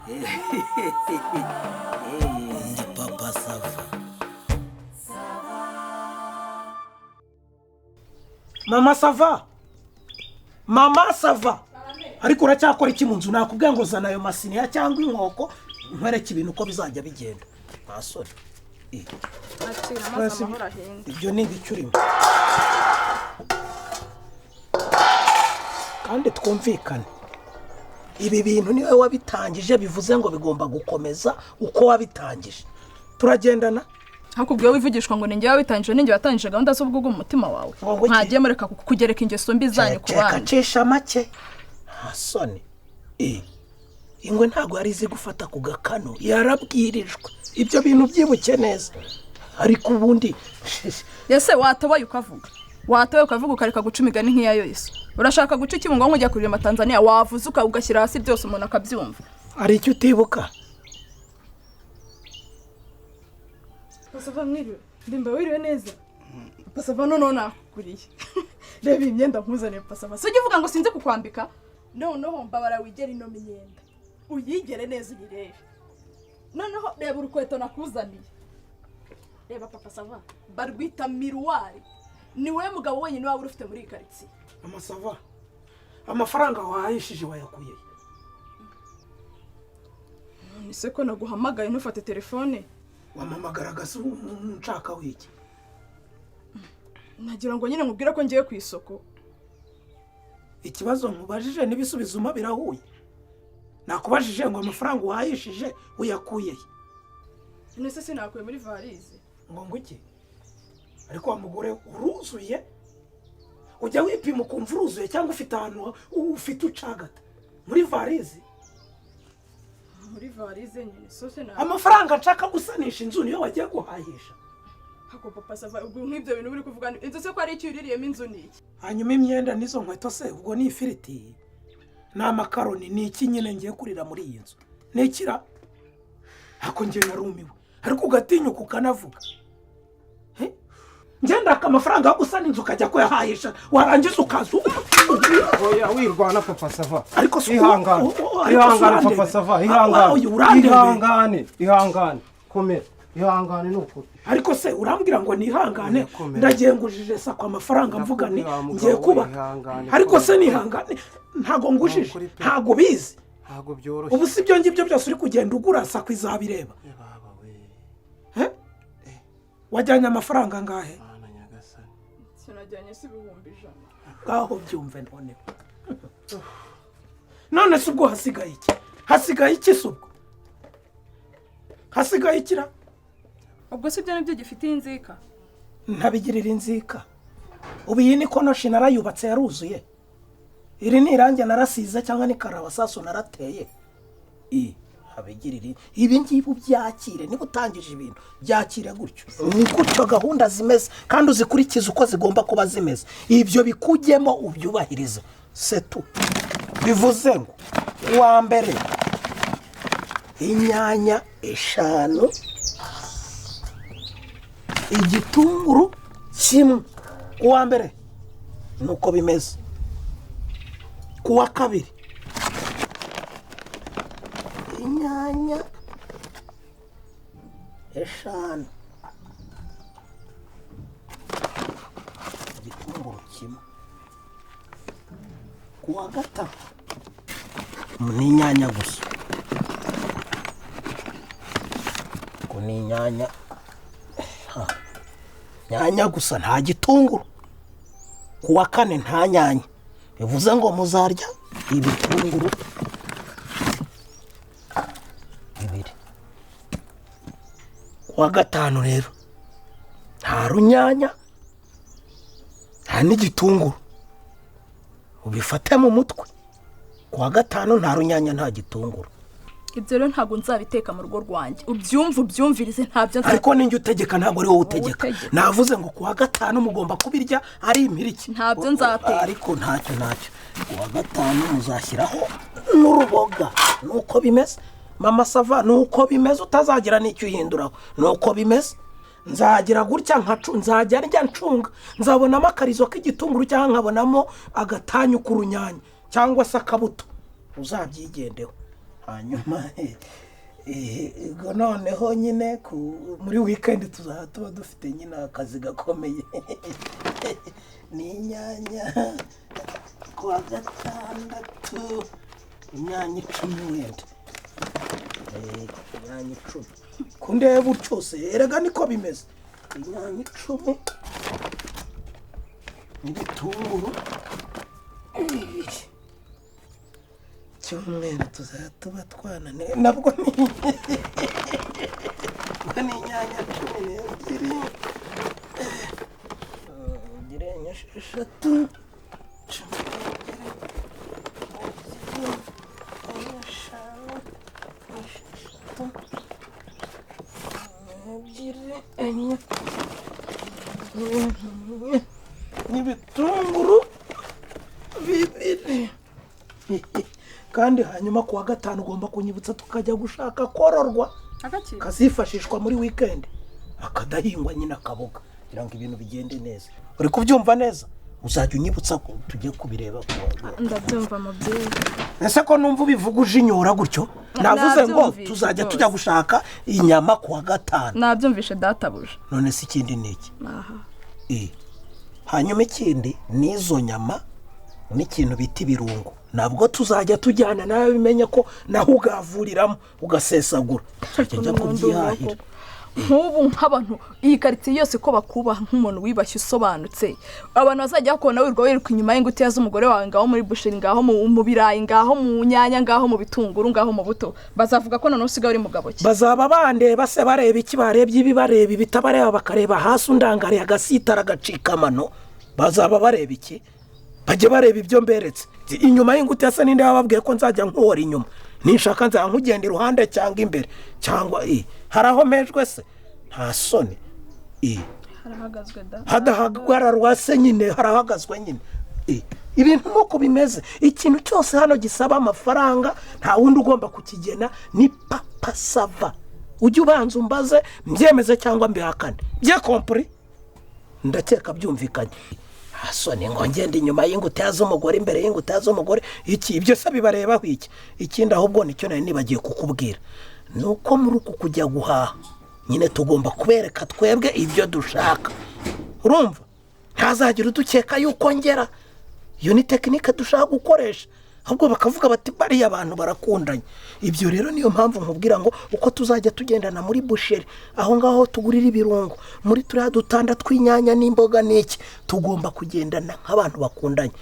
Ndi Papa Sava. Mama Sava, Mama Sava, ariko uracyakora iki mu nzu? Nakubwiye ngo zana ayo masiniya cyangwa inkoko nkwereke ibintu uko bizajya bigenda. Nta soni. Akira amazi, amahoro ahinde. Ibyo ni ibiki urimo? Kandi twumvikane, ibi bintu niwe wabitangije, bivuze ngo bigomba gukomeza uko wabitangije. Turagendana. Hakubwiye wivugishwa ngo ninjye wabitangije, ninjye watangije gahunda z'ubwo mu mutima wawe. Wowe iki? Mwagiye mureka kugereka ingeso mbi zanyu ku Ceka, bandi. cisha make, nta soni. Ingwe ntabwo yari izi gufata ku gakano, yarabwirijwe. Ibyo bintu byibuke neza. Ariko ubundi Ese watabaye ukavuga, watabaye ukavuga, ukareka guca imigani nk'iya Yesu? Urashaka guca iki ngo ujya kuririmba Tanzania? Wavuze ugashyira hasi byose, umuntu akabyumva. Hari icyo utibuka? Pasava, mwiriwe. Ndimba, wiriwe neza. Pasava, noneho nakuguriye. Reba iyi myenda nkuzaniye, Pasava. Si ujya uvuga ngo sinzi kukwambika? Noneho mbabara wigere ino myenda, uyigere neza, uyirebe. Noneho reba urukweto nakuzaniye. Reba, Papa Sava, barwita miruwari. Ni wowe mugabo wenyine waba urufite muri iyi karitsiye. Amasava, amafaranga wahishije wayakuye? None se ko naguhamagaye ntufate telefone? Wampamagaraga se nshaka wiki? Nagira ngo nyine nkubwire ko ngiye ku isoko. Ikibazo nkubajije n'ibisubizo umpa birahuye. Nakubajije ngo amafaranga wahishije uyakuye he? None se sinakuye muri varize? Ngo iki? Ariko wa mugore, uruzuye? Ujya wipima ukumva uruzuye, cyangwa ufite ahantu ufite ucagata muri varize? Muri varize nyine, so se na Amafaranga nshaka gusanisha inzu niyo wagiye guhahisha? Hako Papa Sava, ubwo nk'ibyo bintu uri kuvuga, inzu se ko ari icyo uririyemo? Inzu ni iki? Hanyuma imyenda n'izo nkweto se ubwo ni ifiriti, ni amakaroni, ni iki nyine ngiye kurira muri iyi nzu? Ni ikira ako njye narumiwe. Ariko ugatinyuka ukanavuga. He? Ngenda amafaranga yo gusana inzu ukajya kuyahahisha, warangiza ukaza Oya, wirwana, Papa Sava. Ariko si Ihangane. ariko si Ihangane. urandebe. Papa Sava. Ah, Ihangane. oya, urandebe. Ihangane, ihangane, komera, ihangane, ni ukuri. Ariko se urambwira ngo nihangane? Urakomera. Ndagiye ngujije Sako amafaranga, mvuga ni Ndakubwira, mugabo ngiye we, kubaka. ihangane, Ariko se komera. nihangane? Ntago ngujije. Ni ukuri pe. Ntago ubizi. Ntabwo byoroshye. Ubu si ibyo ngibyo byose uri kugenda ugura, Sako izabireba? Eh, baba we. He? Wajyanye amafaranga angahe? Mana nyagasani! Sinajyanye si 100,000? Ngaho byumve noneho. None se ubwo hasigaye iki? Hasigaye iki se ubwo? Hasigaye ikira? Ubwo si ibyo nibyo gifitiye inzika? Ntabigirira inzika. Ubu iyi ni konoshi narayubatse yaruzuye? Iri ni irangi narasize, cyangwa ni karabasasu narateye? I habigirira ibi ngibi, ubyakire. Niba utangije ibintu, byakire gutyo. Ni gutyo gahunda zimeze, kandi uzikurikize uko zigomba kuba zimeze. Ibyo bikujyemo, ubyubahirize setu. Bivuze ngo uwa mbere, inyanya 5, igitunguru kimwe. Uwa mbere nuko bimeze. Ku wa kabiri, inyanya 5, igitunguru kimwe. Ku wa gatatu ni inyanya gusa. Ku ni inyanya, nyanya gusa, nta gitunguru. Ku wa kane nta nyanya, bivuze ngo muzarya ibitunguru 2. Ku wa gatanu rero nta runyanya, nta n'igitunguru. Ubifate mu mutwe, ku wa gatanu nta runyanya, nta gitunguru. Ibyo rero ntabwo nzabiteka mu rugo rwanjye, ubyumve, ubyumvirize, ntabyo nzabiteka. Ariko ninjye utegeka, ntabwo ari wowe utegeka. Utegeka. Navuze ngo ku wa gatanu mugomba kubirya ari impirike. Ntabyo nzateka. Ariko ntacyo, ntacyo. Ku wa gatanu muzashyiraho n'uruboga. Nuko bimeze, Mama Sava, nuko bimeze. Utazagira n'icyo uhinduraho, nuko bimeze. Nzagira gutya nkacu, nzajya ndya ncunga, nzabonamo akarizo k'igitunguru cyangwa nkabonamo agatanyu k'urunyanya cyangwa se akabuto. Uzabyigendeho. Hanyuma ubwo noneho nyine muri weekend tuzaba tuba dufite nyine akazi gakomeye. Ni inyanya kuwa gatandatu, inyanya 10 wenda. Inyanya 10. Kundeba utyo se, erega niko bimeze. Inyanya 10 n'ibitunguru 2. Cyumweru tuzaba tuba twananiwe nabwo ni inyanya 12, 2, 6, 12, 5, 6, 2, 4 n'ibitunguru 2. Kandi hanyuma kuwa gatanu ugomba kunyibutsa tukajya gushaka kororwa kazifashishwa muri weekend, akadahingwa nyine akaboga kugira ngo ibintu bigende neza. Uri kubyumva neza? Uzajya unyibutsa tujye kubireba. Ndabyumva mubyeyi. Ese ko numva ubivuga ujinyora gutyo? Navuze ngo tuzajya tujya gushaka inyama kuwa gatanu. Nabyumvishe databuja. None se ikindi ni iki? Aha. Hanyuma ikindi nizo nyama n'ikintu bita ibirungo nabwo tuzajya tujyana nawe bimenye ko naho ugavuriramo ugasesagura. Tujya kubyihahira. Nk'ubu nk'abantu iyi karitsiye yose ko bakubaha nk'umuntu wibashye usobanutse, abantu bazajya bakubona wirirwa wiruka inyuma y'ingutiya z'umugore wawe, ngaho muri busheri, ngaho mu birayi, ngaho mu nyanya, ngaho mu bitunguru, ngaho mu buto, bazavuga ko noneho usigaye uri mugabo ki? Bazaba bandeba se bareba iki? Barebye ibi, bareba ibitabareba, bakareba hasi undangariye agasitara agacika amano. Bazaba bareba iki? Bajye bareba ibyo mberetse. Inyuma y'ingutiya se ninde wababwiye ko nzajya nkuhora inyuma? Ninshaka nzajya nkugenda iruhande cyangwa imbere cyangwa hari aho mejwe se? Nta soni. Harahagazwe da. Hadahagararwa se nyine, harahagazwe nyine. Ibintu nuko bimeze. Ikintu cyose hano gisaba amafaranga nta wundi ugomba kukigena, ni Papa Sava. Ujye ubanza umbaze mbyemeze cyangwa mbihakane. Bye compris? Ndakeka byumvikanye. Asoni ngo ngende inyuma y'ingutiya z'umugore, imbere y'ingutiya z'umugore, iki ibyo se bibarebaho iki? Ikindi ahubwo nicyo nari nibagiye kukubwira, nuko muri uku kujya guhaha nyine tugomba kubereka twebwe ibyo dushaka. Urumva? Ntazagira udukeka yuko ngera. Iyo ni tekinike dushaka gukoresha. Ahubwo bakavuga bati bariya abantu barakundanye. Ibyo rero niyo mpamvu nkubwira ngo uko tuzajya tugendana muri busheri, aho ngaho tugurira ibirungo, muri turiya dutanda tw'inyanya n'imboga n'iki, tugomba kugendana nk'abantu bakundanye.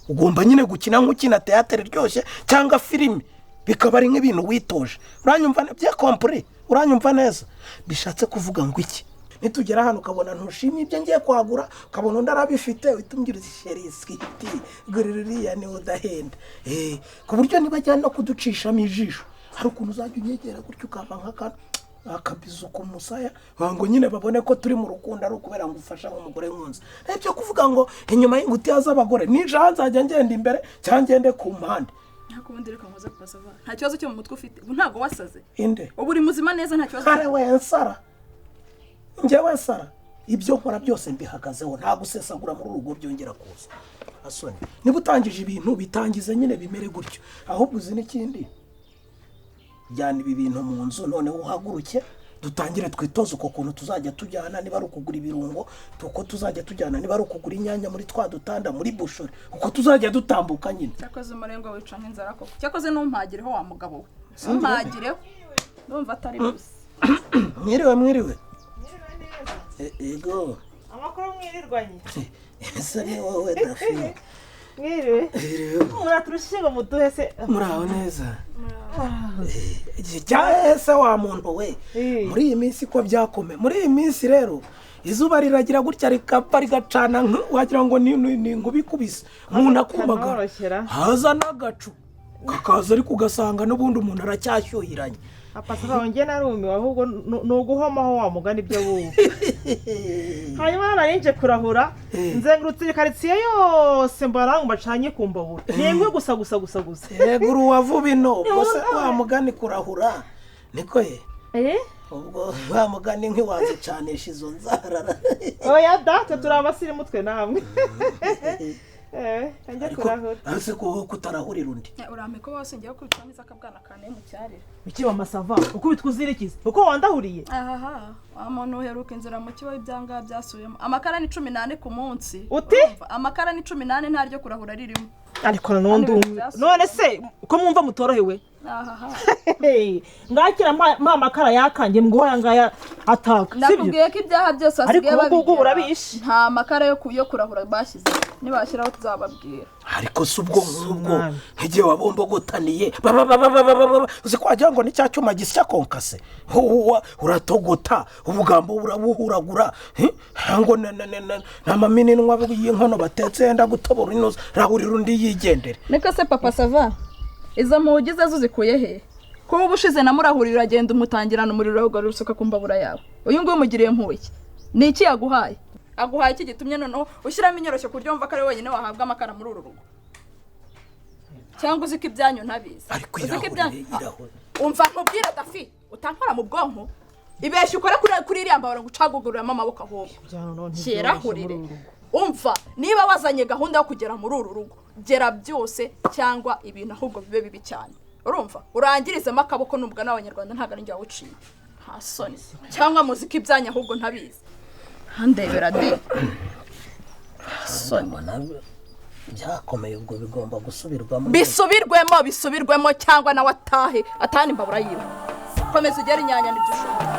Ugomba nyine gukina nk'ukina teatere iryoshye cyangwa filime, bikaba ari nk'ibintu witoje. Uranyumva bya compris? Uranyumva neza? Bishatse kuvuga ngo iki? Nitugera hano ukabona ntushimye ibyo ngiye kwagura, ukabona undi arabifite, uhita umbwira uti sheri switi gurira ni udahenda. Ku buryo nibajya no kuducishamo ijisho, hari ukuntu uzajya unyegera gutyo ukava nk'akantu akabizu ku musaya, ngo nyine babone ko turi mu rukundo ari ukubera ngo ufasha nk'umugore nkunze. Nibyo kuvuga ngo inyuma y'ingutiya z'abagore ninja nzajya ngenda imbere cyangwa ngende ku mpande. Ntakubundi reka nkoze Papa Sava. Nta kibazo cyo mu mutwe ufite. Ubu ntabwo wasaze. Inde? Ubu uri muzima neza nta kibazo. Kare we nsara. Njyewe Sara, ibyo nkora byose mbihagazeho, nta gusesagura muri urugo byongera kuza. Asoni, niba utangije ibintu bitangize nyine bimere gutyo. Ahubwo uzi n'ikindi, jyana ibi bintu mu nzu noneho uhaguruke dutangire twitoze uko kuntu tuzajya tujyana, niba ari ukugura ibirungo, uko tuzajya tujyana, niba ari ukugura inyanya muri twa dutanda muri bushori, uko tuzajya dutambuka nyine. Cyakoze umurengo wica nk'inzara koko. Cyakoze numpagireho wa mugabo we. Numpagireho. Ndumva atari busa. Mwiriwe mwiriwe. Ego. Amakuru mwirirwanye. Ese ni wowe Dafi? Mwiriwe. Muraturushe ngo muduhe se. Muraho neza. Ese wa muntu we, muri iyi minsi ko byakome. Muri iyi minsi rero izuba riragira gutya rikapfa rigacana wagira ngo ni ingubikubise. Umuntu akumagara. Haza n'agacu kakaza ariko ugasanga n'ubundi umuntu aracyashyuhiranye. Papa Sava nge narumiwe ahubwo nuguhomaho wa mugani ibyo bubu. Hanyuma narinje kurahura nzengurutse karitsiye yose mbara ngo bacanye kumbabura. Ningwe gusa gusa gusa gusa. Yego uruwavuba ino bose wa mugani kurahura. Niko ye? Ubwo wa mugani nkiwazicanisha izo nzara. Oya data turi abasirimu twe namwe. Njya Ariko kurahura. ese ko kutarahurira undi? Urampe ko wasongeye kubitwa n'izakabwana kane mu cyarire. Biki masava ukubitwa uzirikiza uko wandahuriye? Ahaha, wa muntu uheruka inzira mu kibaho, ibyangaha byasubiyemo. Amakara ni 14 ku munsi. Uti? Urumva? Amakara ni 14, nta ryo kurahura ririmo. Ariko noneho ndumwe. Byasubiye. None se ko mwumva mutorohewe? Ahaha. Ngakira mpa amakara yakanjye ngo aya ngaya ataka, sibyo? Nakubwiye ko ibyaha byose Ariko basigaye ubu ngubu babigira. urabishe. Nta makara yo kurahura bashyize, nibashyiraho tuzababwira. Ariko si ubwo ngubwo, Umwami. nk'igihe wabombogotaniye ba ba ba ba ba ba ba, uzi ko wagira ngo ni cya cyuma gisya konkase. Uratogota ubugambo burabuhuragura, ngo nta mamininwa y'inkono batetse yenda gutobora inoze. Rahurira undi yigendere. Niko se Papa Sava, izo mpugize zo uzikuye he? Kuba ubushize namurahurira uragenda umutangirana umuriro ugarura usuka ku mbabura yawe. Uyu nguyu umugiriye mpuye, ni iki yaguhaye? Aguhaye iki gitumye noneho ushyiramo inyoroshyo ku buryo wumva ko ari we wenyine wahabwa amakara muri uru rugo? Cyangwa uzi ko ibyanyu ntabizi? Ariko Uzi ko irahurire, irahurire. Umva nkubwire Dafi, utankora mu bwonko. Ibeshya ukore kuri iriya mbabura ngo ucaguguriramo amaboko ahubwo. Kirahurire. Umva, niba wazanye gahunda yo kugera muri uru rugo, gera byose cyangwa ibintu ahubwo bibe bibi cyane. Urumva, urangirizemo akaboko nubwo n'Abanyarwanda ntabwo ari njye wawuciye. Nta soni? Cyangwa muzika ibyanyu ahubwo ntabizi? Handebera de soni. Mbona byakomeye, ubwo bigomba gusubirwamo. Bisubirwemo, bisubirwemo, cyangwa nawe atahe, atahane imbabura yiwe. Komeza ugere inyanya nibyo ushoboye.